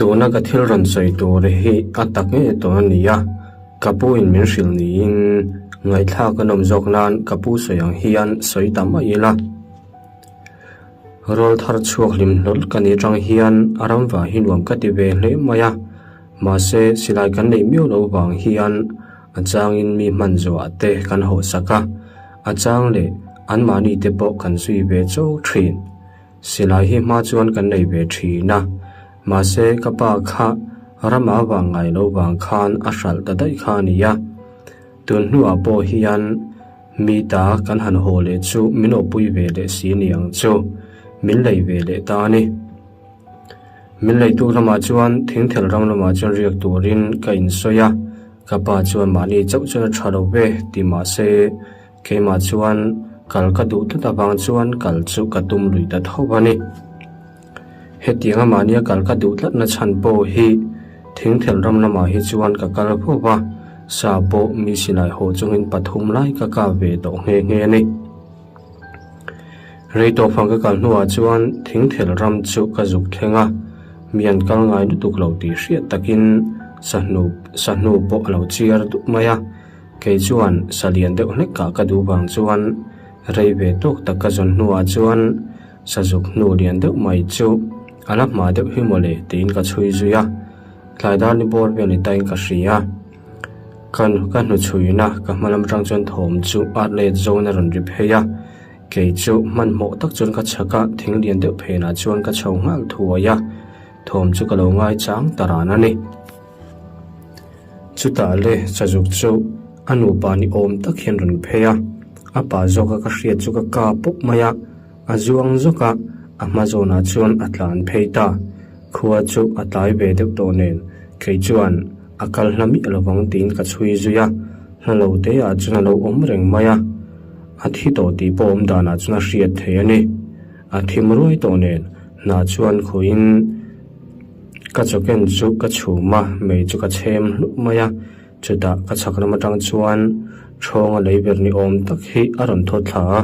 Tuna ka thil rawn sawi tur hi a tak ngei tawh a ni a, ka pu in min hrilh niin ngaihthlak a nawm zawk nan ka pu sawi ang hian sawi ta mai ila. Rawl thar chhuak hlim hlawl ka nih atang hian a ramva hi nuam ka ti ve hle mai a, mahse silai kan neih miau loh vang hian a changin mi hman zuah te kan hawhsak a, a chang leh anmahni te pawh kan zui ve chauh thin. Silai hi hma chuan kan nei ve thin a, mahse ka pa kha rama vang ngai lo vang khan a hralh ta daih kha a ni a. Tun hnuah pawh hian mi ta kan han haw leh chu min awpui ve leh si ni ang chu, min lei ve leh ta a ni. Min leitu lamah chuan thingthel ram lamah chuan riak turin ka insawi a, ka pa chuan mahni chauh chuan a tha lo ve ti mahse, Keimah chuan kal ka duh tlat avang chuan kal chu ka tum lui ta tho a ni. Hetianga mahnia kal ka duh tlatna chhan pawh hi thingthel ram lamah hi chuan ka kal fo va, sa pawh mi silai haw chungin pathum lai ka kap ve tawh nghe nghe a ni. Rei tawh fang ka kal hnuah chuan thingthel ram chu ka zuk thleng a, mi an kal ngai lutuk lo tih hriat takin sahnu sahnu pawh a lo chiar duh mai a. Kei chuan sa lian deuh hlek kah ka duh vang chuan rei ve tawk tak ka zawn hnuah chuan sazuk hnu lian deuh mai chu a la hma deuh hi mawle tiin ka chhui zui a, tlai dar ni bawr vel ni tain ka hria. Ka ka hnuchhuina ka hma lam atang chuan thawm chu a let zawn a rawn ri phei a, kei chu hmanhmawh tak chuan ka chhak a, thing lian deuh phenah chuan ka chho nghal thuai a, thawm chu ka lo ngaichang ta ran a ni. Chutah le Sazuk chu a nupa ni awm tak hian rawn phei a, a pa zawka ka hriat chu ka kap pawp mai a, a zuang zawk a, a hma zawnah chuan a tlan phei ta. Khua chu a tlai ve deuh tawh nen kei chuan a kal hla miah lovang tiin ka chhui zui a, hla lo te ah chuan a lo awm reng mai a, a thi tawh tih pawh awm danah chuan a hriat thei a ni. A thim ruai tawh nen hna chuan khuin. Ka chawken chu ka chhum a, mei chu ka chhem hluh mai a, chutah ka chhak lam atang chuan ṭhawnga lei ber ni awm tak hi a rawn thaw thla a,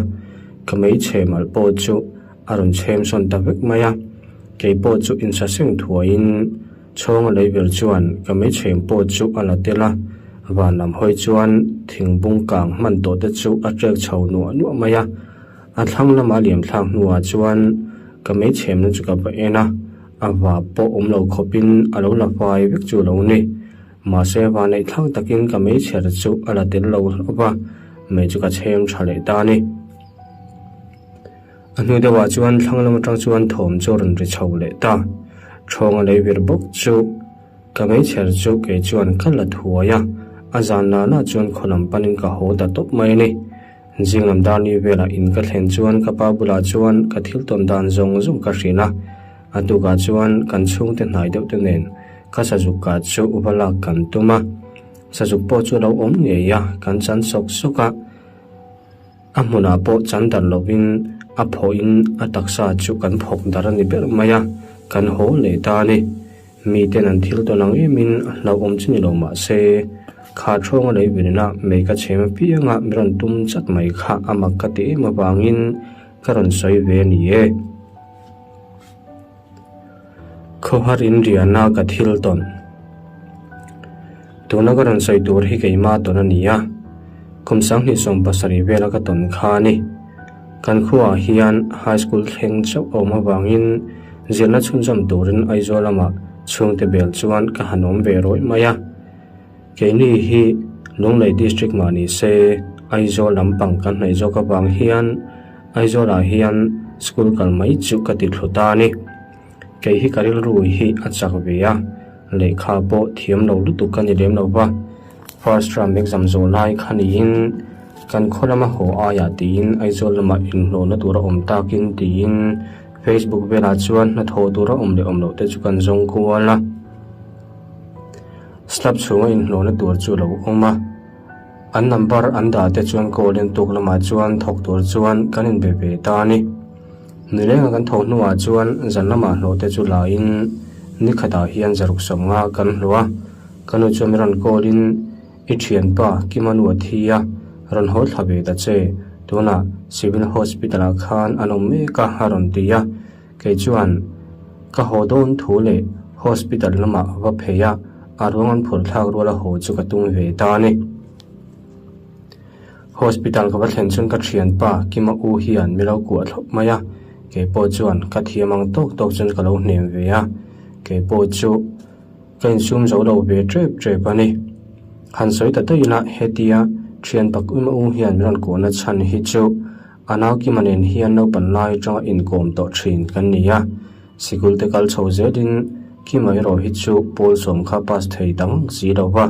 ka mei chhem alh pawh chu a rawn chhem sawn ta vek mai a, kei pawh chu insaseng thuaiin chhawnga lei ber chuan ka mei chhem pawh chu a la tel a, van lam hawi chuan thing bung kang hman tawh te chu a ṭek chho nuah nuah mai a, a thlang lama liam thlak hnuah chuan ka mei chhemna chu ka va en a. A va pawh awm lo khawpin a lo la fai vek chu lo ni. Mahse vaneih thlak takin ka meichher chu a la tel lo hlauh va, mei chu ka chhem tha leh ta a ni. A hnu deuhah chuan thlang lam atang chuan thawm chu a rawn ri chho leh ta. Ṭhawnga lei vir bawk chu ka meichher chu kei chuan ka la thuai a, a zan lah lah chuan khaw lam panin ka haw ta tawp mai a ni. Zing lam dar ni velah in ka thlen chuan ka pa bulah chuan ka thil tawn dan zawng zawng ka hrilh a, a tukah chuan kan chhungte hnai deuh te nen ka sazuk kah chu va lak kan tum a, sazuk pawh chu a lo awm ngei a, kan chan sawk sawk a, a hmunah pawh chan darh lovin a phawhin a taksa chu kan phawk darh a ni ber mai a, kan haw leh ta a ni. Miten an thil tawn ang emin hlauhawm chu ni lo mah se, kha ṭhawnga lei virna mei ka chhem apianga mi rawn tum chat mai kha a mak ka ti em avangin ka rawn sawi ve a ni e. Khawhar in riahna ka thil tawn. Tuna ka rawn sawi tur hi keimah tawn a ni a, kum 27 vela ka tawn kha a ni. Kan khuaah hian High School thleng chauh a awm avangin zirna chhunzawm turin Aizawl lamah chhungte bel chuan ka han awm ve rawih mai a. Keini hi Lunglei District mah ni se Aizawl lampang kan hnaih zawk avang hian Aizawlah hian school kal mai chu ka ti thlu ta a ni. Kei hi ka rilru hi a chak ve a, lehkha pawh thiam lo lutuk ka ni lem lo va. First term exam zawh lai kha niin kan khaw lama haw aiah tiin Aizawl lamah inhlawhna tur a awm takin tiin Facebook velah chuan hnathawh tur a awm leh awm loh te chu kan zawng kual a. Slab chhunga inhlawhna tur chu a lo awm a, an number an dah te chuan call in tuk lamah chuan thawk tur chuan kan inbe ve ta a ni. Nilenga kan tho hnuah chuan zan lamah hlawh te chu la in ni khatah hian zaruk 50 kan hlawh a. Ka nu chuan mi rawn call in, I thianpa Kima nu a thi a, rawn haw thla ve ta che, tunah Civil Hospital ah khan an awm mek a a rawn ti a, kei chuan ka haw dawn thu leh Hospital lamah va phei a, a ruang an phur thlak rual a haw chu ka tum ve ta a ni. Hospital ka va thlen chuan ka thianpa Kima u hian mi lo kuah thlawp mai a, keipawh chuan ka thiam ang tawk tawk chuan ka lo hnem ve a, keipawh chu ka insum zo lo ve tep tep a ni. Han sawi ta daih ila hetia thianpa Kima u hian min rawn kuahna chhan hi chu a nau Kima nen hian naupan lai atanga inkawm tawh thin kan ni a, sikul te kal chho zelin Kima erawh hi chu pawl sawm kha pass thei dang si lo va,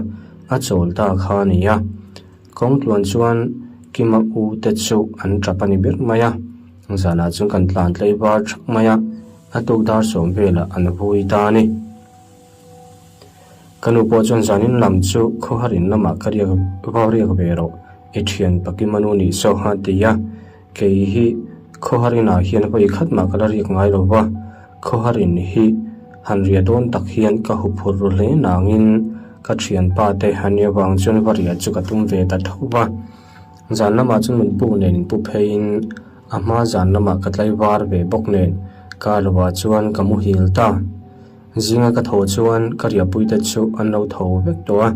a chawl ta kha a ni a. Kawng tluan chuan Kima u te chu an tap a ni ber mai a, zanah chuan kan tlan tlei var thak mai a, a tuk dar sawm velah an vui ta a ni. Ka nu pawh chuan zanin lam chu khawhar in lamah ka riak vau riak ve rawh, i thian pa Kima nu nih saw a ti a, kei hi khawhar inah hian vawi khat mah ka la riak ngai lo va, khawhar in hi han riah dawn tak hian ka huphurh ru hle nangin Ka thianpa te han nia vang chuan va riah chu ka tum ve ta tho va. Zan lamah chuan min pu nen in pu pheiin a hma zan lamah ka tlaivar ve bawk nen ka lovah chuan ka muhil ta. Zinga ka tho chuan ka riahpui te chu an lo tho vek tawh a,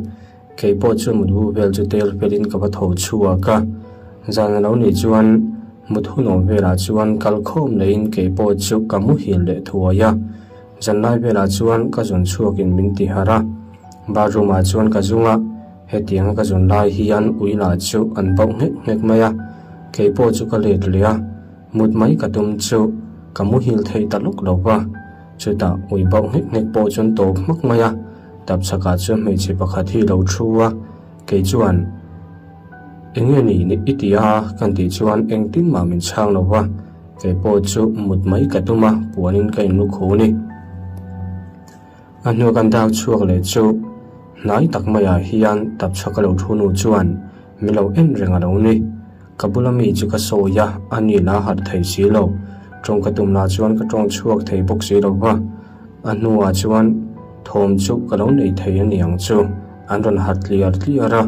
kei pawh chu mutbu vel chu tel felin ka va tho chhuak a. Zan a lo nih chuan mut hunawm velah chuan kal khawm leiin kei pawh chu ka muhil leh thuai a. Zanlai velah chuan ka zun chhuakin min ti harh a, bathroom ah chuan ka zung a, hetianga ka zun lai hian ui lah chu an bauh nghek nghek mai a, keipawh chu ka let leh a, mut mai ka tum chu ka muhil thei ta lawk lo va, chutah ui bauh nghek nghek pawh chuan tawp hmak mai a, tapchhakah chuan hmeichhe pakhat hi lo thu a, kei chuan Enge ni i ti a kan tih chuan engtin mah min chhang lo va. Kei pawh chu mut mai ka tum a, puanin ka inlu khu ni. A hnu kan dak chhuak leh chu hnai tak maiah hian tapchhak a lo thu nu chuan min lo en reng a lo ni. Ka bula mi chu ka sawi a, a ni la harh thei si lo. Tawng ka tum lah chuan ka tawng chhuak thei bawk si lo va. A hnuah chuan thawm chu ka lo nei thei a ni ang chu, an rawn harh tliar tliar a.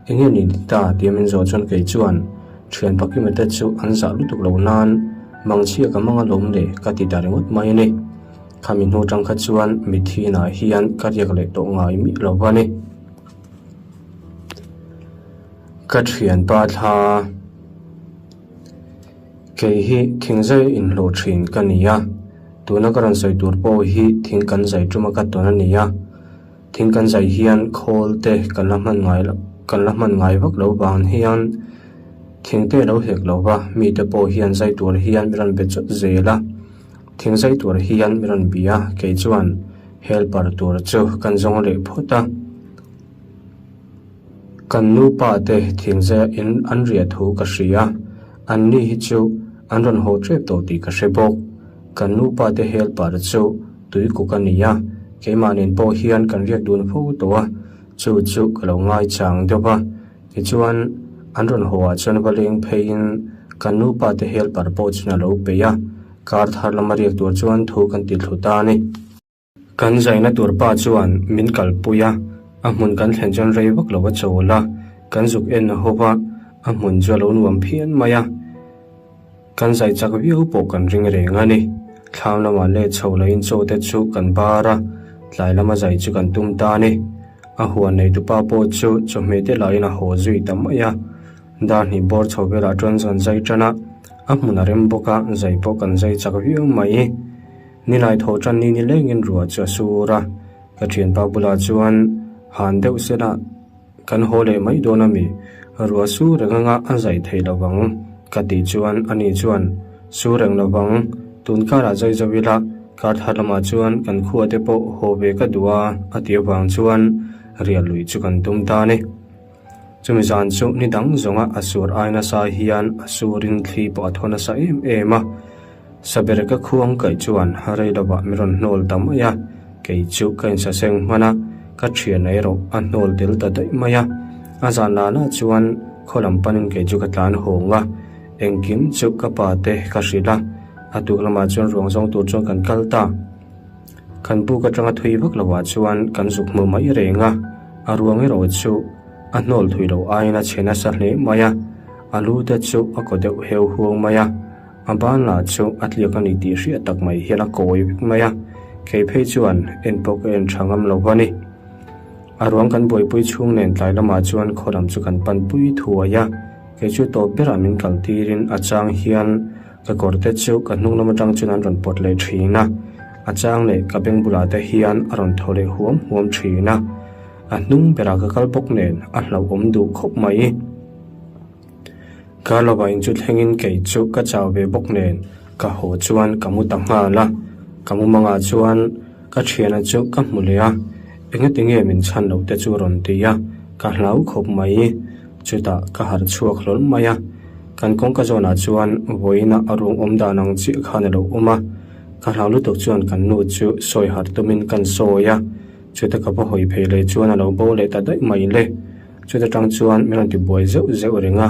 Enge ni ni ta tia min zawh chuan kei chuan thian Pakima te chu an zah lutuk lo nan mangchhia ka mang alawm le ka ti ta ringawt mai a ni. Khami hnu tang kha chuan mitthi inah hian ka riak leh tawh ngai miah lo va ni. Ka thianpa thla kei hi thingzai inhlawh thin ka ni a, tuna ka rawn sawi tur pawh hi thing kan zai tuma ka tawn a ni a. Thing kan zai hian khawl te kan la hman ngai loh kan la hman ngai vak lo vang hian thing te lo hek lo va, mite pawh hian zai tur hian mi rawn be chawt zel a, thing zai tur hian mi rawn bia a, kei chuan helper tur chu kan zawng leh phawt a. Kan nupa te thing zaia in an riah thu ka hria, an ni hi chu an rawn haw tep tawh tih ka hre bawk. Kan nupa te helper chu Tuikuk a ni a, keimah nen pawh hian kan riak dun fo tawh a, chu chu ka lo ngaichang deuh va. Tichuan, an rawn haw ah chuan va leng pheiin kan nupa te helper pawh chuan a lo peih a, kar thar lama riak tur chuan thu kan ti thlu ta a ni. Kan zaina tur pa chuan min kalpui a, a hmun kan thlen chuan rei vak lo a chawl a, kan zuk en ho va, a hmun chu a lo nuam phian mai a. Kan zai chak viau pawh kan ring reng a ni. Thlam lamah let chho loin chaw te chu kan bar a, tlai lama zai chu kan tum ta a ni. A huan neitupa pawh chu chawhmeh te lahin a haw zui ta mai a. Dar hnih bawr chho velah chuan kan zai tan a, a hmun a rem bawk a, zai pawh kan zai chak viau mai. Nilai thaw tan ni nilengin ruah chu a sur a, ka thianpa bulah chuan han deuh sela, Kan haw leh mai dawn a mi? Ruah su reng anga a zai thei lo vang, ka tih chuan ani chuan, Su reng lo vang, tun karah zai zo ila, kar thar lamah chuan kan khua te pawh haw ve ka duh a, a tih avang chuan riah luih chu kan tum ta a ni. Chumi zan chu ni dang zawnga a sur ai nasa hian a surin thli pawh a thaw nasa em em a. Saber ka khuang kaih chuan rei lovah min rawn hnawl ta mai a, kei chu ka insaseng hman a, ka thian erawh a hnawl tel ta daih mai a. A zan la la chuan khaw lam panin kei chu ka tlan hawng a, engkim chu ka pa te ka hrilh a, a tuk lamah chuan ruang zawng tur chuan kan kal ta. Kan buk atanga thui vak lovah chuan kan zuk hmu mai reng a, a ruang erawh chu a hnawl thui loh aiin a chhe nasa hle mai a, a lu te chu a kaw deuh heu huang mai a. A ban lah chu a tliak a ni tih hriat tak mai hian a kawi vek mai a. Kei phei chuan en pawh ka en tha ngam lo va ni. A ruang kan buaipui chhung nen tlai lamah chuan khaw lam chu kan pan pui thuai a, kei chu tawp berah min kal tirin a chang hian ka kawr te chu ka hnung lam atang chuan an rawn pawt leh thin a, a chang leh ka beng bulah te hian a rawn thaw leh huam huam thin a, a hnung berah ka kal bawk nen a hlauhawm duh khawp mai. Kar lovah in chu thlengin kei chu ka chau ve bawk nen ka haw chuan ka mu ta nghal a, ka mu mangah chuan ka thiana chu ka hmu leh a, engati nge min chhan loh te chu rawn ti a, ka hlau khawp mai. Chutah ka harh chhuak hlawl mai a, kan kawngka zawnah chuan vawiina a rung awm dan ang chiah khan a lo awm a, ka hlau lutuk chuan kan nu chu sawi harh tumin kan sawi a, chuta ka va hawi phei leh chuan a lo bo leh ta daih mai le. Chuta tang chuan min rawn ti buai zeuh zeuh reng a,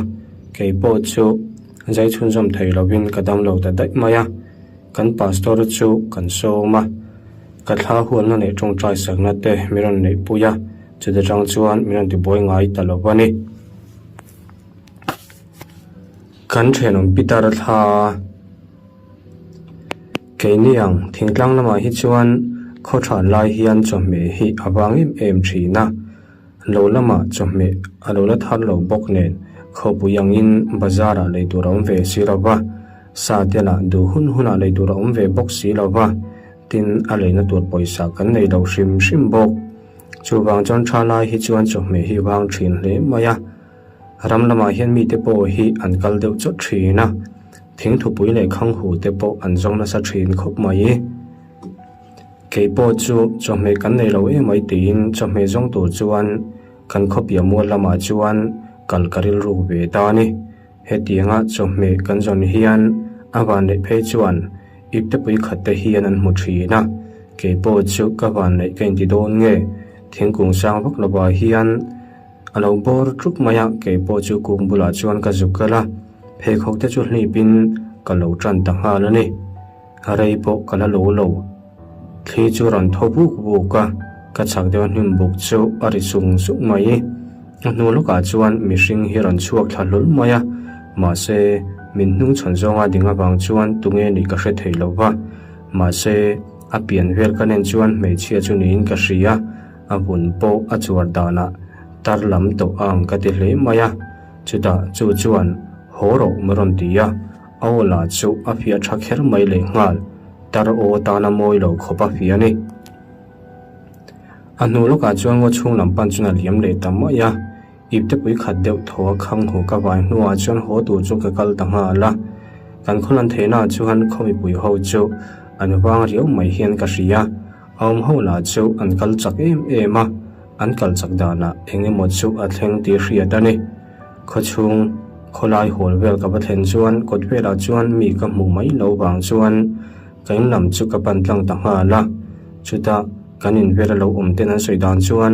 kei pawh chu zai chhunzawm thei lovin ka dam lo ta daih mai a. Kan pastor chu kan sawm a, ka thla hualna leh tawngtai sakna te min rawn neih pui a, chuta tang chuan min rawn ti buai ngai ta lo a ni. Kan thenawm pitar thla Keini ang thingtlang lamah hi chuan khaw than lai hian chawhmeh hi a vang em em thin a. Lo lamah chawhmeh a lo la thar lo bawk nen khawpui angin bazar ah lei tur a awm ve si lo va, sa te lah duh hun hunah lei tur a awm ve bawk si lo va, tin a leina tur pawisa kan nei lo hrim hrim bawk. Chuvang chuan tha lai hi chuan chawhmeh hi vang thin hle mai a, ram lamah hian mite pawh hi an kal deuh chawt thin a, thingthupui leh khanghu te pawh an zawng nasa thin khawp mai. Kei pawh chu chawhmeh kan nei lo emai tiin chawhmeh zawng tur chuan kan khawpiah mual lamah chuan kal ka rilruk ve ta a ni. Hetianga chawhmeh kan zawn hian a vanneih phei chuan iptepui khat te hian an hmu thin a, kei pawh chu ka vanneih ka inti dawn nge thingkung sang vak lovah hian a lo bawr ṭup mai a, kei pawh chu kung bulah chuan ka zuk kal a, pheikhawk te chu hlipin ka lo ṭan ta nghal a ni. A rei pawh ka la lo lo. Thli chu rawn thaw buk buk a, ka chhak deuh hnim buk chu a ri sung sung mai. A hnu lawkah chuan mihring hi rawn chhuak thla hlawl mai a, mahse min hnung chhawn zawnga ding avang chuan tunge nih ka hre thei lo va. Mahse a pian vel ka nen chuan hmeichhia chu niin ka hria, a vun pawh a chuar danah tar lam tawh ang ka ti hle mai a. Chutah chu chuan haw rawh min rawn ti a. A aw lah chu a fiah tha kher mai leh nghal, tar aw tana mawi lo khawp a fiah a ni. A hnu lawkah chuan ngaw chhung lam pan chuan a liam leh ta mai a, iptepui khat deuh thaw a khang hu ka vai hnuah chuan haw tur chu ka kal ta nghal a. Kan khawlan theihnaah chuan khaw mipui ho chu an vang riau mai hian ka hria, a awm ho lah chu an kal chak em em a, an kal chak danah eng emaw chu a thleng tih hriat a ni. Khawchhung khawlai hawl vel ka va thlen chuan kawt velah chuan mi ka hmuh mai lo vang chuan ka in lam chu ka pan tlang ta nghal a. Chutah kan in vel a lo awm ten an sawi dan chuan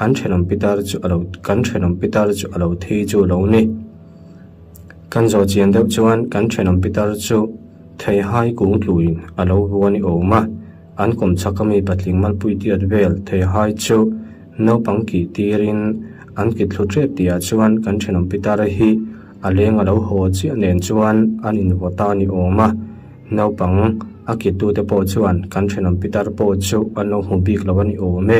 an thenawm pitar chu a lo kan thenawm pitar chu a lo thi chu lo ni. Kan zawh chian deuh chuan kan thenawm pitar chu theihai kung tluin a lo vua ni awm a. An kawm chak a mi patling malpui tiat vel theihai chu naupang kih tirin an kit thlu tep tihah chuan kan thenawm pitara hi a leng a lo haw chiah nen chuan an invaw ta ni awm a. Naupang a kittute pawh chuan kan thenawm pitar pawh chu an lo hmu bik lo a ni awm e.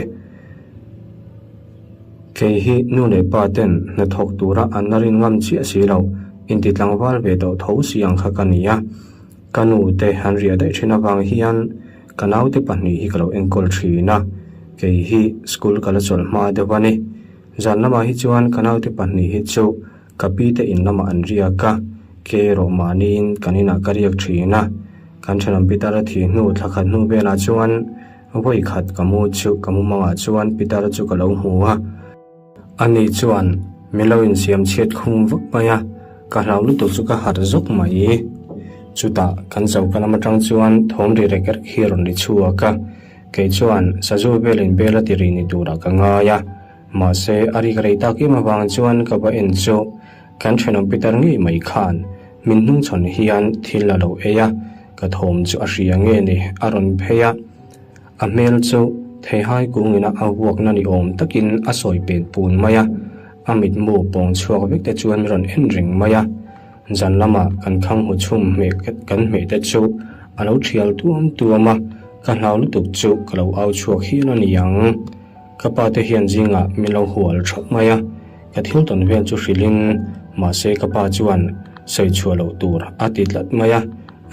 Kei hi nu leh pa ten hnathawk tura an la rin ngam chiah si lo, inti tlangval ve tawh tho si ang kha ka ni a. Ka nu te han riah daih thin avang hian ka naute pahnih hi ka lo enkawl thin a, kei hi school ka la chawlh hma deuh a ni. Zan lamah hi chuan ka naute pahnih hi chu ka pi te in lamah an riak a, ke erawh mahniin kan inah ka riak thin a. Kan thenawm Peter a thih hnu thla khat hnu velah chuan vawi khat ka mu chu ka mumangah chuan Peter chu ka lo hmu a. Ani chuan min lo insiam chhiat khum vak mai a, ka hlau lutuk chu ka harh zawk mai. Chutah kan choka lam atang chuan thawm ri rek rek hi a rawn ri chhuak a, kei chuan sazu velin bel a ti ri ni turah ka ngai a, mahse a rik rei tak em avang chuan ka va en chu kan thenawm pitar ngei mai khan min hnungchhawn hian thil a lo ei a, ka thawm chu a hria nge ni a rawn phei a. A hmel chu theihai kungina a vuakna ni awm takin a sawi pet pun mai a, a mitmu pawng chhuak vek te chuan min rawn en reng mai a. Zan lama kan khang hu chhum hmeh kan hmeh te chu a lo thial tuam tuam a, Ka hlau lutuk chu ka lo au chhuak hial a ni ang. Ka pa te hian zingah min lo hual thap mai a, ka thil tawn vel chu hrilhin mahse ka pa chuan sawi chhuah loh tur a ti tlat mai a,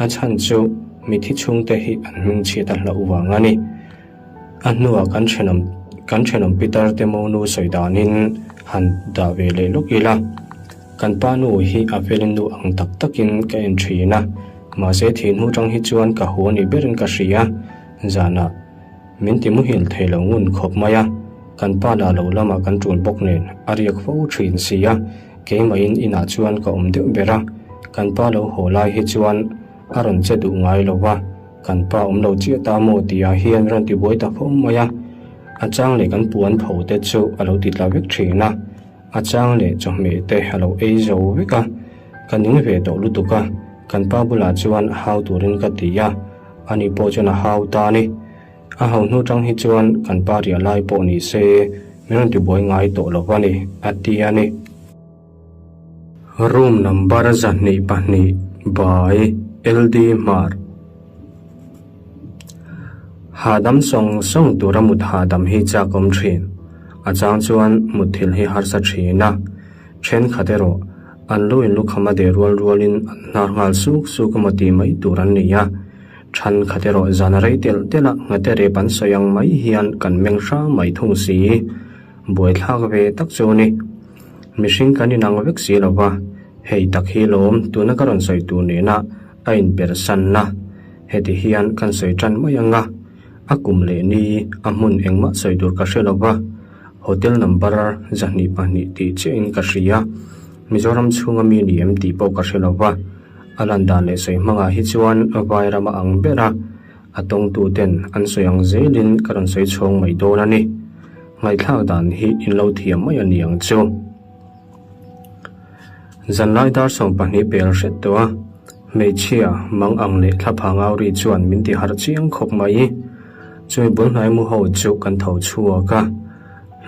a chhan chu mithi chhungte hi an hming chhiat a hlauh vang a ni. A hnuah kan thenawm kan thenawm pitar te monu sawi danin han dah ve leh lawk ila, kan pa nu hi a felin nu ang tak takin ka en thin a, mahse thih hnu tang hi chuan ka haw ni berin ka hria, zanah min ti muhil thei lo ngun khawp mai a, kan pa lah lo lamah kan tul bawk nen a riak fo thin si a, keimahin inah chuan ka awm deuh ber a, kan pa lo haw lai hi chuan a rawn che duh ngai lo va. Kan pa awm lo chiah ta maw tih ah hian rawn ti buai ta fo mai a, a chang leh kan puan pho te chu a lo ti tla vek thin a, a chang leh chawhmeh te a lo ei zo vek a, ka ning ve tawh lutuk a, kan pa bulah chuan hau turin ka ti a, ani pawh chuan a hau ta a ni. A hau hnu tang hi chuan kan pa riah lai pawh ni se min rawn ti buai ngai tawh lo va ni, a ti a ni. Room number 22 by LD Hmar. Hahdam sawng sawng tura mut hahdam hi chak awm thin. A chang chuan mutthilh hi harsa thin a. Thenkhat erawh an lu in lukham a deh rual rualin an hnar nghal suk suk emaw tih mai tur an nei a. Thenkhat erawh zan a rei telh telh a, nghate rep an sawi ang mai hian kan meng hrang mai thung si. Buaithlak ve tak chu a ni. Mihring kan inang vek si lo va, hei tak hi lawm tuna ka rawn sawi tur nena a inpersanna. Heti hian kan sawi tan mai ang a, a kum leh ni a hmun engmah sawi tur ka hre lo va, hotel number 22 tih chiahin ka hria. Mizoram chhunga mi ni em tih pawh ka hre lo va, a lan dan leh sawi hmangah hi chuan vai rama ang ber a, a tawngtuten an sawi ang zelin ka rawn sawi chhawng mai dawn a ni. Ngaihthlak dan hi in lo thiam mai a ni ang chu. Zanlai dar 12 pel hret tawh a, hmeichhia mang ang leh thlapha ngauri chuan min ti harh chiang khawp mai. Chumi bul hnai mu ho chu kan tho chhuak a,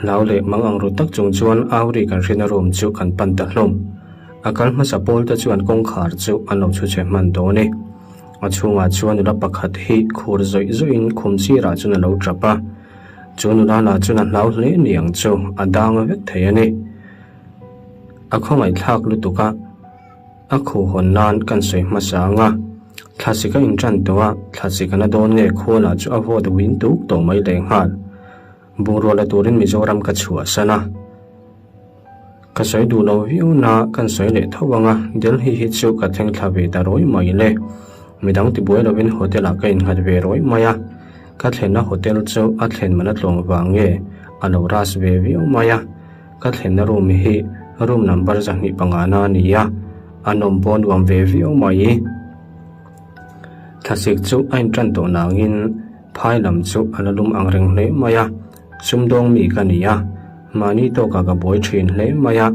hlau leh mang ang ru tak chung chuan auri kan hrina room chu kan pan ta hlawm. A kal hmasa pawl te chuan kawngkhar chu an lo chhu chhe hman dawn e. A chhungah chuan nula pakhat hi khur zawih zawihin khum sirah chuan a lo tap a. Chu nula lah chuan a hlau hle ni ang chu, a dang vek thei a ni. A khawngaihthlak lutuk a, a khuhhawn nan kan sawi hmasa ang a. Thlasik a intan tawh a, thlasik a na dawn nge khua lah chu a vawt win tuk tawh mai lehnghal. Bungrua la turin Mizoram ka chhuahsan a. Ka sawi duh lo viau na kan sawi leh tho ang a, Delhi hi chu ka thleng thla ve ta rawi mai le. Midang tibuai lovin hotel ah ka innghat ve rawi mai a, ka thlenna hotel chu a thlen man a tlawng vang nge a lo ras ve viau mai a, ka thlenna room hi room number 25 na a ni a, a nawm pawh nuam ve viau mai. Thlasik chu a intan tawh nangin phai lam chu a la lum ang reng hle mai a. Sumdawng mi ka ni a, mahni tawkah ka buai thin hle mai a,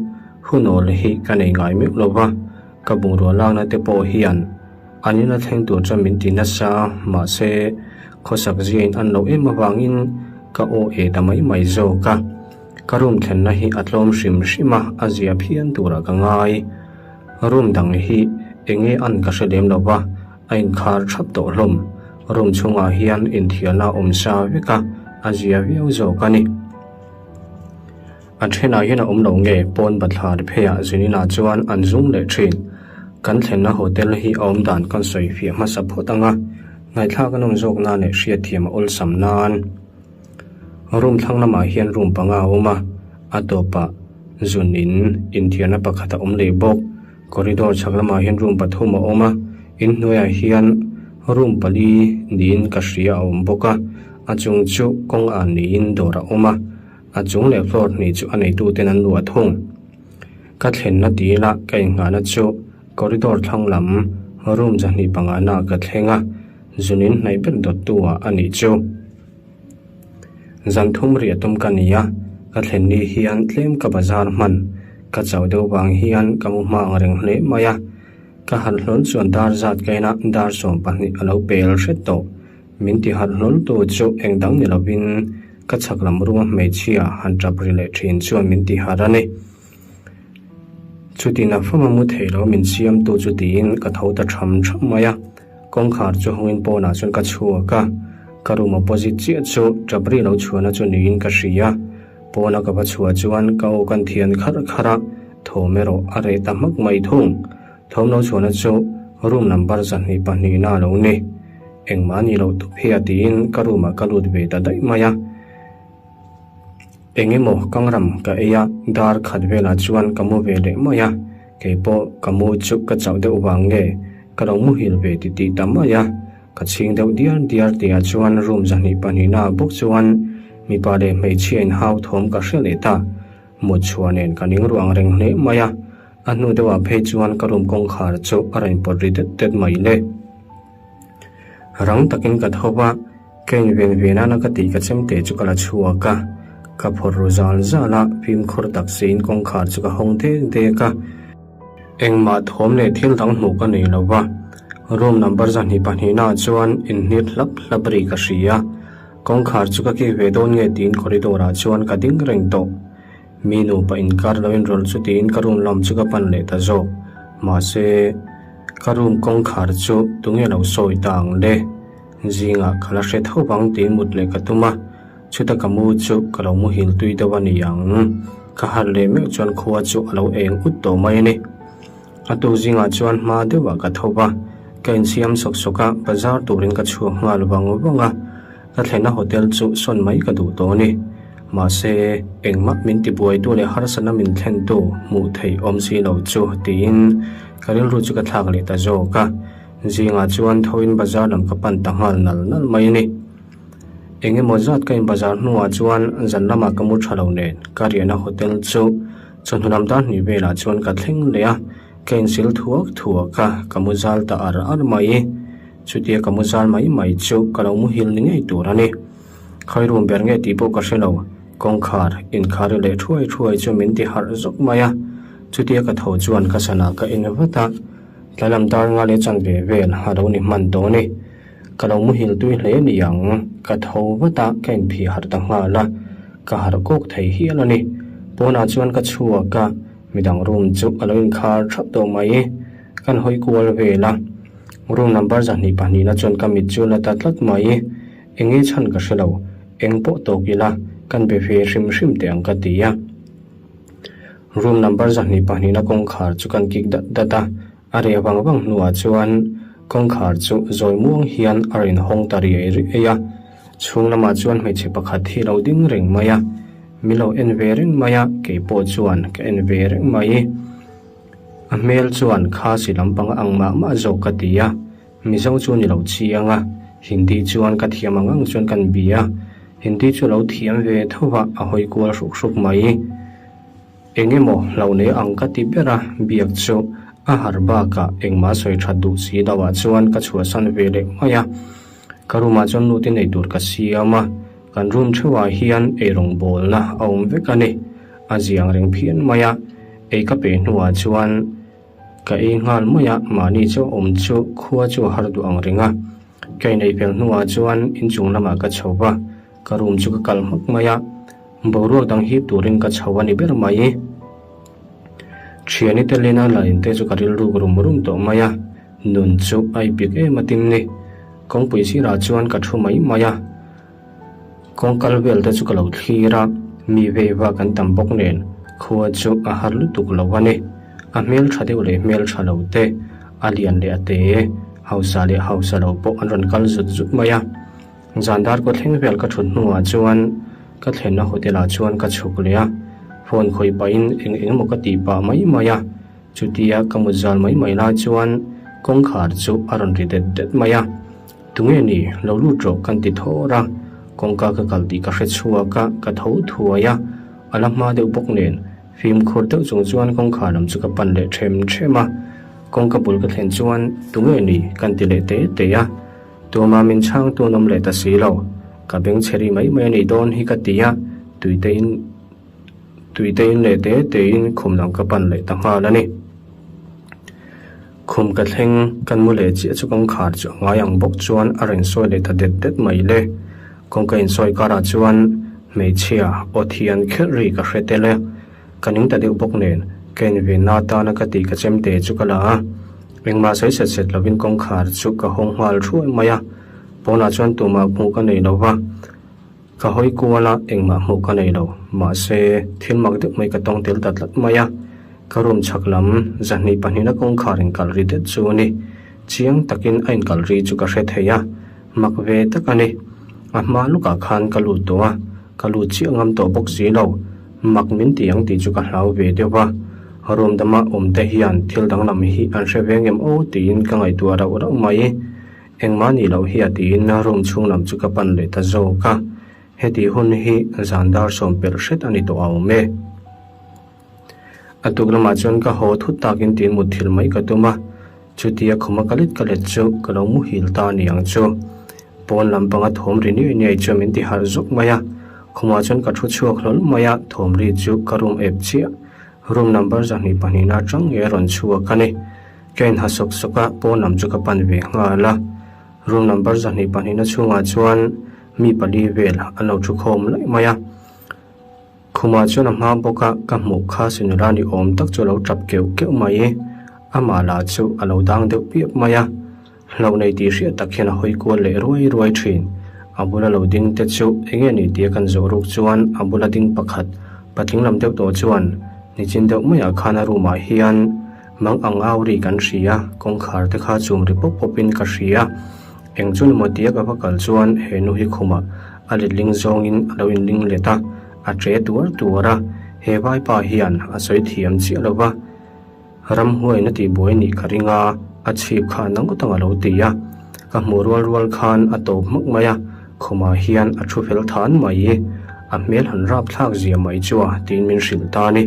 hunawl hi ka nei ngai meuh lo va, ka bungrua lakna te pawh hian an ina thleng tur chuan min ti nasa, mahse khawsak ziain an loh em avangin ka aw e ta mai mai zawk a, ka room thlenna hi a tlawm hrim hrim a, a zia phian turah ka ngai. Room dang hi enge an ka hre lem lo va, a inkhar thap tawh hlawm. Room chhungah hian inthialna a awm sa vek a, a zia viau zawk a ni. A thenah hian a awm lo nge pawn bathlar pheiah Zinina chuan an zum leh thin. Kan thlenna hotel hi a awm dan kan sawi fiah hmasa phawt ang a, ngaihthlak a nawm zawk nan leh hriatthiam a awlsam nan. Room thlang lamah hian room panga a awm a, a tawpah zun in inthiarna pakhat a awm leh bawk. Corridor chhak lamah hian room pathum a awm a, in hnuaiah hian room pali niin ka hria a awm bawk a, a chung chu kawng ah niin dawr a awm a, a chung leh floor hnih chu a neitu ten an luah thung. Ka thlenna tila ka inngahna chu corridor thlang lam room 25 na ka thleng a, zunin hnaih ber dawttu ah a nih chu. Zan thum riah tum ka ni a, ka thlen ni hian tlem ka bazar hman, ka chauh deuh vang hian ka mu hma ang reng hle mai a. Ka harh hlawl chuan dar zat ka en a, dar 12 a lo pel hret tawh. Min ti harh hlawl tu chu eng dang ni lovin ka chhak lam runga hmeichhia han tap ri leh thin chuan min ti harh a ni. Chutin a fama mu thei lo min siam tu chu tiin ka tho ta tham tham mai a, kawngkhar chu hawngin pawnah chuan ka chhuak a. Ka room opposite chiah chu tap ri lo chhuahna chu niin ka hria. Pawna ka va chhuah chuan ka aw kan thian kharh kharh a, thawm erawh a reh ta hmak mai thung. Thawm lo chhuahna chu room number 22 na a lo ni. Engmah a nih loh tawp hi a tiin ka room ah ka lut ve ta daih mai a. Eng emaw kangram ka ei a, dar khat velah chuan ka mu ve leh mai a, kei pawh ka mu chu ka chauh deuh vang nge ka lo muhil ve titih ta mai a, ka chhing deuh diar diar tihah chuan room 22 na ah bawk chuan mipa leh hmeichhia inhau thawm ka hre leh ta, mut chhuah nen ka ning ruang reng hle mai a, a hnu deuhah phei chuan ka room kawngkhar chu a rawn pawt ri det det mai le. Rang takin ka tho va, ka inven ve nana ka tih ka chemte chu ka la chhuak a, ka phawrh ru zal zal a, fimkhur tak siin kawngkhar chu ka hawng dek dek a. Engmah thawm leh thil dang hmuh ka nei lo va, room number 22 naah chuan inhnit hlap hlap ri ka hria. Kawngkhar chu ka kik ve dawn nge tiin corridor ah chuan ka ding reng tawh. Mi nupa inkar lo inrawlh chu tiin ka room lam chu ka pan leh ta zawk. Mahse, ka room kawngkhar chu tunge lo sawi ta ang le? Zingah ka la hre tho vang tiin mut leh ka tum a, chuta ka mu chu ka lo muhil tui deuh a ni ang. Ka harh leh meuh chuan khua chu a lo eng ut tawh mai a ni. A tuk zingah chuan hma deuhah ka tho va, ka insiam sawk sawk a, bazar turin ka chhuak nghal vang vang a. Ka thlenna hotel chu sawn mai ka duh tawh a ni. Mahse, engmah min tibuaitu leh harsatna min thlentu hmuh theih awm si lo chu tiin ka rilru chu ka thlak leh ta zawk a. Zingah chuan thoin bazar lam ka pan ta nghal nal nal mai a ni. Eng emaw zat ka inbazar hnuah chuan zan lamah ka mu tha lo nen ka riahna hotel chu chawhnu lam dar hnih velah chuan ka thleng leh a, ka insil thuak thuak a, ka mu zal ta ar ar mai. Chutia ka mu zal mai mai chu ka lo muhil ni ngei tur a ni. Khawi room ber nge tih pawh ka hre lo, kawngkhar inkhari leh thuai thuai chu min ti harh zawk mai a. Chutia ka tho chuan ka sana ka en vat a, tlai lam dar nga leh chanve vel a lo ni hman tawh a ni. Ka lo muhil tui hle ni ang, ka tho vat a, ka inphih harh ta nghal a, ka harh kawk thei hial a ni. Pawnah chuan ka chhuak a, midang room chu a lo inkhar thap tawh mai. Kan hawi kual vel a, room number 22 na chuan ka mit chu la ta tlat mai. Eng nge chhan ka hre lo, eng pawh tawk ila kan be ve hrim hrim teh ang ka ti a. Room number 22 na kawngkhar chu kan kik dat dat a, a reh vang vang hnuah chuan kawngkhar chu zawi muang hian a rawn hawng ta riai riai a. Chhung lamah chuan hmeichhe pakhat hi lo ding reng mai a, min lo en ve reng mai a, kei pawh chuan ka en ve reng mai. A hmel chuan Khasi lampang a ang mah mah zawk ka ti a. Mizo chu ni lo chiang a, Hindi chuan ka thiam ang ang chuan kan bia a, Hindi chu lo thiam ve tho va a hawi kual hruk hruk mai. Eng emaw hlo nei ang ka ti ber a, biak chu a har bakah engmah sawi that duh si lo ah chuan ka chhuahsan ve leh mai a. Ka room ah chuan nute nei tur ka siam a, kan room theuh ah hian eirawng bawlna a awm vek a ni. A ziang reng phian mai a, ei ka pe hnuah chuan Ka ei nghal mai a, mahni chu awm chu khua chu a har duh ang reng a. Ka inei fel hnuah chuan inchung lamah ka chho va, ka room chu ka kal hmak mai a. Boruak dang hip turin ka chho a ni ber mai. Thiani te lena la inte chu ka rilruk rum rum tawh mai a, nun chu a ipik em a tin ni. Kawngpui sirah chuan ka thu mai mai a. Kawng kal vel te chu ka lo thlir a, mi vei va kan tam bawk nen khua chu a har lutuk lo a ni. A hmel tha deuh leh hmel tha lo te, a lian leh a te, hausa leh hausa lo pawh an rawn kal zut zut mai a. Zan dar kaw thleng vel ka thut hnuah chuan ka thlenna hotel ah chuan ka chhuk leh a, phone khawih pahin eng eng emaw ka tih pah mai mai a. Chutia ka mut zal mai mai lai chuan kawngkhar chu a rawn ri det det mai a. Tunge ni, lo lut rawh kan ti thawr a, kawngka ka kal tih ka hre chhuak a, ka tho thuai a, a la hma deuh bawk nen fimkhur deuh chung chuan kawngkhar lam chu ka pan leh them them a, kawngka bul ka thlen chuan tunge ni kan ti leh te te a, tuama min chhang tu an awm leh ta si lo, ka beng chhe ri mai mai a nih dawn hi ka ti a, tuite in tuite in leh te te in khum lam ka pan leh ta nghal a ni. Khum ka thleng, kan mu leh chiah chu kawngkhar chu a ngai ang bawk chuan a rawn sawi leh ta det det mai le. Kawngka insawi karah chuan hmeichhia aw thian khelh ri ka hre tel e. Ka ning ta deuh bawk nen, ka invenna atana ka tih ka chemte chu ka la a. Engmah sawi set set lovin kawngkhar chu ka hawng nghal thuai mai a. Pawnah chuan tumah hmuh ka nei lo va, ka hawi kual a, engmah hmuh ka nei lo. Mahse, thil mak deuh mai ka tawng tel ta tlat mai a. Ka room chhak lam zahnih pahnihna kawngkhar inkal ri det chu a ni. Chiang takin a inkal ri chu ka hre thei a, mak ve tak a ni. A hma lukah khan ka lut tawh a, ka lut chiah ngam tawh bawk si lo. Mak min ti ang tih chu ka hlau ve deuh va, room dama awm te hian thil danglam hi an hre ve ngem aw tiin ka ngaihtuah rauh rauh mai. Engmah nih loh hi a tiin room chhung lam chu ka pan leh ta zawk a, heti hun hi zan dar sawm pelh hret a ni tawh a awm e. A tuk lamah chuan ka haw thut takin tiin mutthilh mai ka tum a, chutia khuma ka let ka let chu ka lo muhil ta a ni ang chu. Pawn lam panga thawm ri niai niai chuan min ti harh zawk mai a, khumah chuan ka thu chhuak hlawl mai a, thawm ri chu ka room ep chiah, room number 22 na atang nge a rawn chhuak a ni. Ka inha sawk sawk a, pawn lam chu ka pan ve nghal a, room number 22 na chhungah chuan mi pali vel an lo thu khawm laih mai a. Khumah chuan a hma bawk a, ka hmuh kha Sinula ni awm tak chu a lo tap keuh keuh mai. Amah lah chu a lo dang deuh piap mai a, hlauh nei tih hriat tak hian a hawi kual leh ruai ruai thin. A bula lo ding te chu eng nge ni tia kan zawh ruk chuan a bula ding pakhat patling lam deuh tawh chuan nichin deuh maiah khan a room ah hian mang ang au ri kan hria, kawngkhar te kha chum ri pawp pawp in ka hria. Eng chu ni maw tia ka va kal chuan he nu hi khumah a letling zawngin a lo inling let a, a ṭe tuar tuar a, he vaipa hian a sawi thiam chiah lo va, ramhuaiin a tihbuai nih ka ring a, a chhip kha a na ngawt ang a lo ti a, ka hmuh rual rual khan a tawp hmak mai a, khumah hian a thu fel than mai, a hmel han rapthlak zia mai chu a tiin min hrilh ta a ni.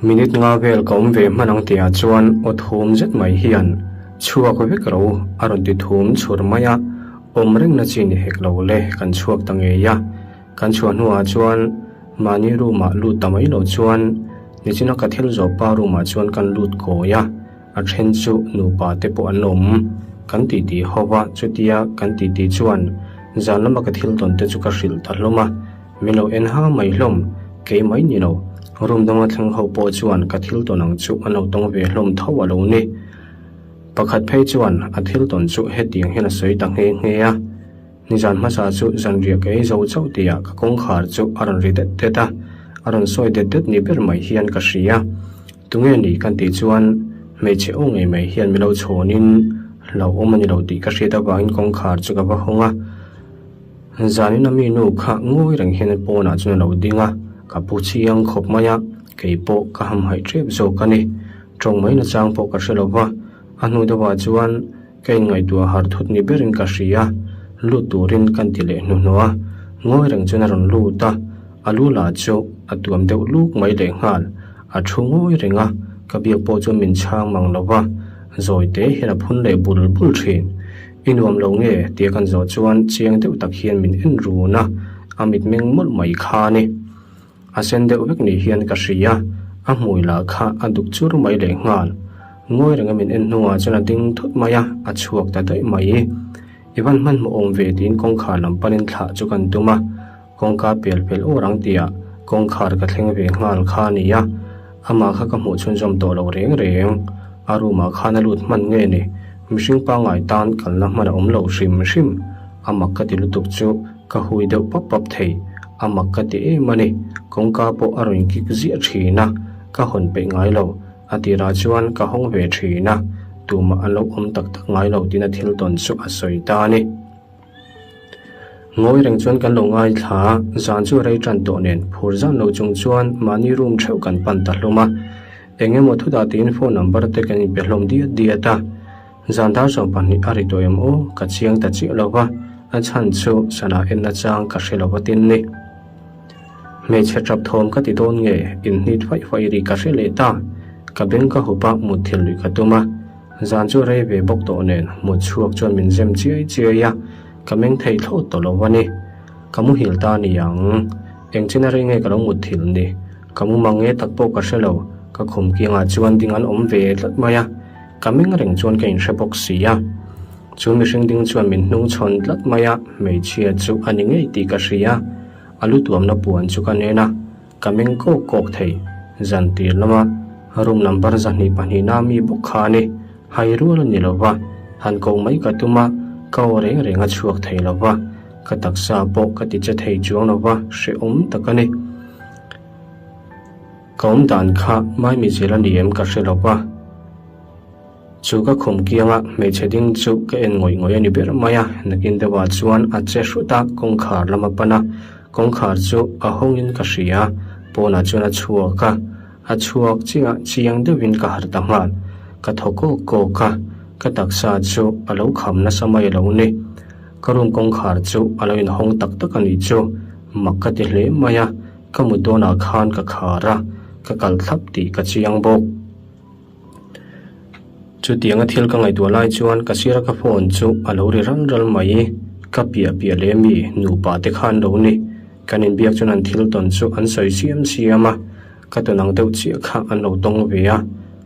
Minute nga vel ka awm ve hman ang tihah chuan aw thum zet mai hian chhuak vek ro a rawn ti thum chhur mai a, awm rengna chi ni hek lo le kan chhuak ta ngei a. Kan chhuah hnuah chuan mahni room ah lut ta mai lo chuan nichina ka thil zawh pa room ah chuan kan lut kawi a, a then chu nupa te pawh an awm. Kan titi ho va, chutia kan titi chuan zan lama ka thil tawn te chu ka hrilh ta hlawm a. Min lo en ha mai hlawm, kei mai ni lo. Room danga thleng ho pawh chuan ka thil tawn ang chu an lo tawng ve hlawm tho a lo ni. Pakhat phei chuan a thil tawn chu hetiang hian a sawi ta nghe nghe a, Nizan hmasa chu zanriah ka ei zo chauh tihah ka kawngkhar chu a rawn ri det det a, a rawn sawi det det ni ber mai hian ka hria. Tunge ni kan tih chuan hmeichhe aw ngei mai hian min lo chhawnin hlauhawm a ni lo tih ka hriat avangin kawngkhar chu ka va hawng a. Zanin a mi nu kha ngawi reng hian pawnah chuan a lo ding a, ka pu chiang khawp mai a, kei pawh ka hamhaih tep zawk a ni. Tawng mai nachang pawh ka hre lo va, a hnu deuhah chuan ka inngaihtuah harh thut ni berin ka hria, lut turin kan ti leh hnuhnawh a, ngawi reng chuan a rawn lut a, a lu lah chu a tuam deuh luk mai lehnghal, a thu ngawi reng a, ka biak pawh chuan min chhang mang lo va, zawi te hian a phun leh bul bul thin. I nuam lo nge? tia kan zawh chuan chiang deuh tak hian min en run a, a mitmeng mawlh mai kha a ni. A sen deuh vek ni hian ka hria, a hmui lah kha a duk chur mai lehnghal. Ngawi renga min en hnuah chuan a ding thut mai a, a chhuak ta daih mai. I van hmanhmawh awm ve tiin kawngkhar lam panin thlah chu kan tum a, Kawngka pel pel awr ang tihah kawngkhar ka thleng ve nghal kha a ni a, amah kha ka hmuh chhunzawm tawh lo reng reng. A room ah khan a lut hman nge ni? Mihring pangngai tan kalna hman a awm lo hrim hrim. A mak ka ti lutuk chu ka hui deuh pap pap thei. A mak ka ti em a ni. Kawngka pawh a rawn kik ziah thin a, ka hawn peih ngai lo. A tirah chuan ka hawng ve thin a, tumah an lo awm tak tak ngai lo tiin a thil tawn chu a sawi ta a ni. Ngawi reng chuan kan lo ngaithla a, zan chu a rei tan tawh nen phur zan lo chung chuan mahni room theuh kan pan ta hlawm a. Eng emaw thu dah tiin phone number te kan inpe hlawm diat diat a. Zan dar 12 a ri tawh em aw, ka chiang ta chiah lo va, a chhan chu sana en nachang ka hre lo va tin ni. Hmeichhe tap thawm ka ti dawn nge, inhnit faih faih ri ka hre leh ta. Ka beng ka hup a, mutthilh luih ka tum a. Zan chu rei ve bawk tawh nen mut chhuak chuan min zem chiai chiai a, ka meng thei thlawt tawh lo a ni. Ka muhil ta ni ang. Eng china rei nge ka lo mut thil ni? Ka mu mang nge tak pawh ka hre lo, ka khum kiangah chuan ding an awm ve tlat mai a, ka meng reng chuan ka inhre bawk si a. Chu mihring ding chuan min hnung chhawn tlat mai a, hmeichhia chu a ni ngei tih ka hria. A lu tuamna puan chu ka nen a. Ka meng kawk kawk thei. Zan tir lama room number 22 na mi bawk kha a ni. Hai rual a ni lo va, han koh mai ka tum a, Ka aw reng reng a chhuak thei lo va, ka taksa pawh ka ti che thei chuang lo va, hrehawm tak a ni. Ka awm dan kha Maimi zel a ni em ka hre lo va. Chu ka khum kianga hmeichhe ding chu ka en ngawih ngawih a ni ber mai a, nakin deuhah chuan a che hrut a, kawngkhar lam a pan a, kawngkhar chu a hawngin ka hria, pawnah chuan a chhuak a, a chhuak chiah chiang deuhin ka harh ta nghal, ka thaw kawk kawk a, ka taksa chu a lo kham nasa mai a lo ni, ka room kawngkhar chu a lo inhawng tak tak a nih chu, mak ka ti hle mai a, ka mut dawnah khan ka khar a, ka kal thlap tih ka chiang bawk. Chutianga thil ka ngaihtuah lai chuan ka sira ka phone chu a lo ri ral ral mai. Ka piah piah leh mi nupa te khan lo ni. Kan inbiak chuan an thil tawn chu an sawi siam siam a, ka tawn ang deuh chiah kha an lo tawng ve a.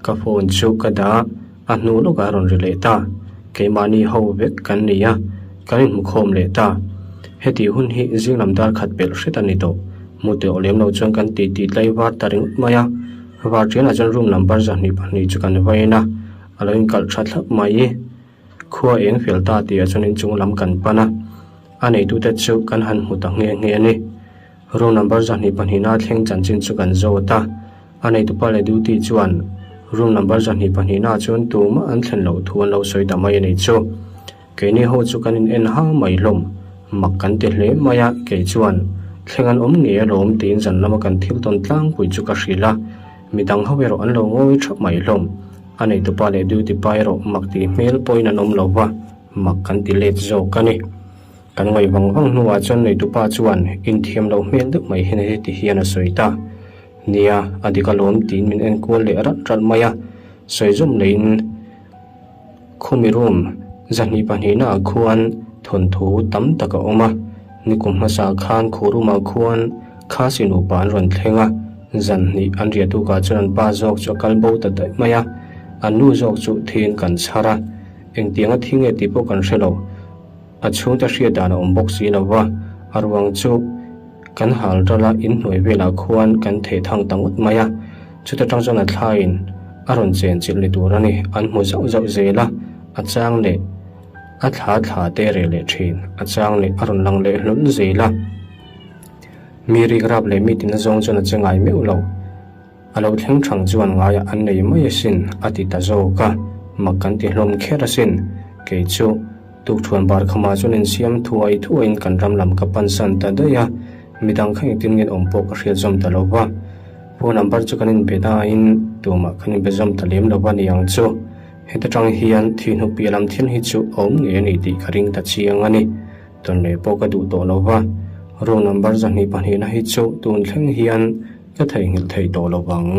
Ka phone chu ka dah a, a hnu lawkah a rawn ri leh ta. Keimahni ho vek kan ni a, kan inhmukhawm leh ta. Heti hun hi zing lam dar khat pelh hret a ni tawh. Mu teh aw lem lo chuan kan titi tlaivar ta ringawt mai a. Varṭianah chuan room number 22 chu kan vain a, a lo inkalh tha thlap mai. Khua eng fel ta tihah chuan inchung lam kan pan a, a neitute chu kan han hmu ta nghe nghe a ni. Room number 22 na thleng chanchin chu kan zawt a, a neitupa leh duty chuan room number 22 na chuan tumah an thlen loh thu an lo sawi ta mai a ni chu. Keini ho chu kan in en ha mai hlawm, mak kan ti hle mai a, kei chuan thleng an awm ngei alawm tiin zan lama kan thil tawn tlangpui chu ka hrilh a, midang ho erawh an lo ngawi thap mai hlawm. A neitupa leh duty pa erawh mak tih hmel pawhin an awm lo va, mak kan ti let zawk a ni. Kan ngaih vang vang hnuah chuan neitupa chuan inthiam loh hmel deuh mai hian heti hian a sawi ta. Nia, a dik alawm tiin min en kual leh ralh ralh mai a, sawi zawm leiin, Khumi room 22 naah khuan thawnthu tam tak a awm a, nikum hmasa khan khu room ah khuan Khasi nupa an rawn thleng a, zan hnih an riah tukah chuan an pa zawk chu a kal bo ta daih mai a, an nu zawk chu thiin kan chhar a, engtianga thi nge tih pawh kan hre lo. A chhungte hriat dan a awm bawk si lo va, a ruang chu kan hal ral a, inhnuai velah khuan kan theh thang ta ngawt mai a. Chuta tang chuan a thlaiin a rawn chen chilh ni tur a ni, an hmu zauh zauh zel a, a chang leh a thla thla te reh leh thin, a chang leh a rawn lang leh hlawl zel a. Mi rik rap leh mi tina zawng chuan a che ngai meuh lo. A lo thleng thang chuan ngaiah an nei mai asin, a ti ta zawk a, mak kan ti hlawm kher asin. Kei chu tukthuan bar khamah chuan insiam thuai thuaiin kan ram lam ka pansan ta daih a, midang kha engtin nge awm pawh ka hriat zawm ta lo va. Phone number chu kan inbe nain tumah kan inbe zawm ta lem lo va ni ang chu. Heta tang hian thihnu piah lam thil hi chu a awm ngei a ni tih ka ring ta chiang a ni. Tawn leh pawh ka duh tawh lo va, room number 22 na hi chu tun thleng hian Ka theihnghilh thei tawh lo vang.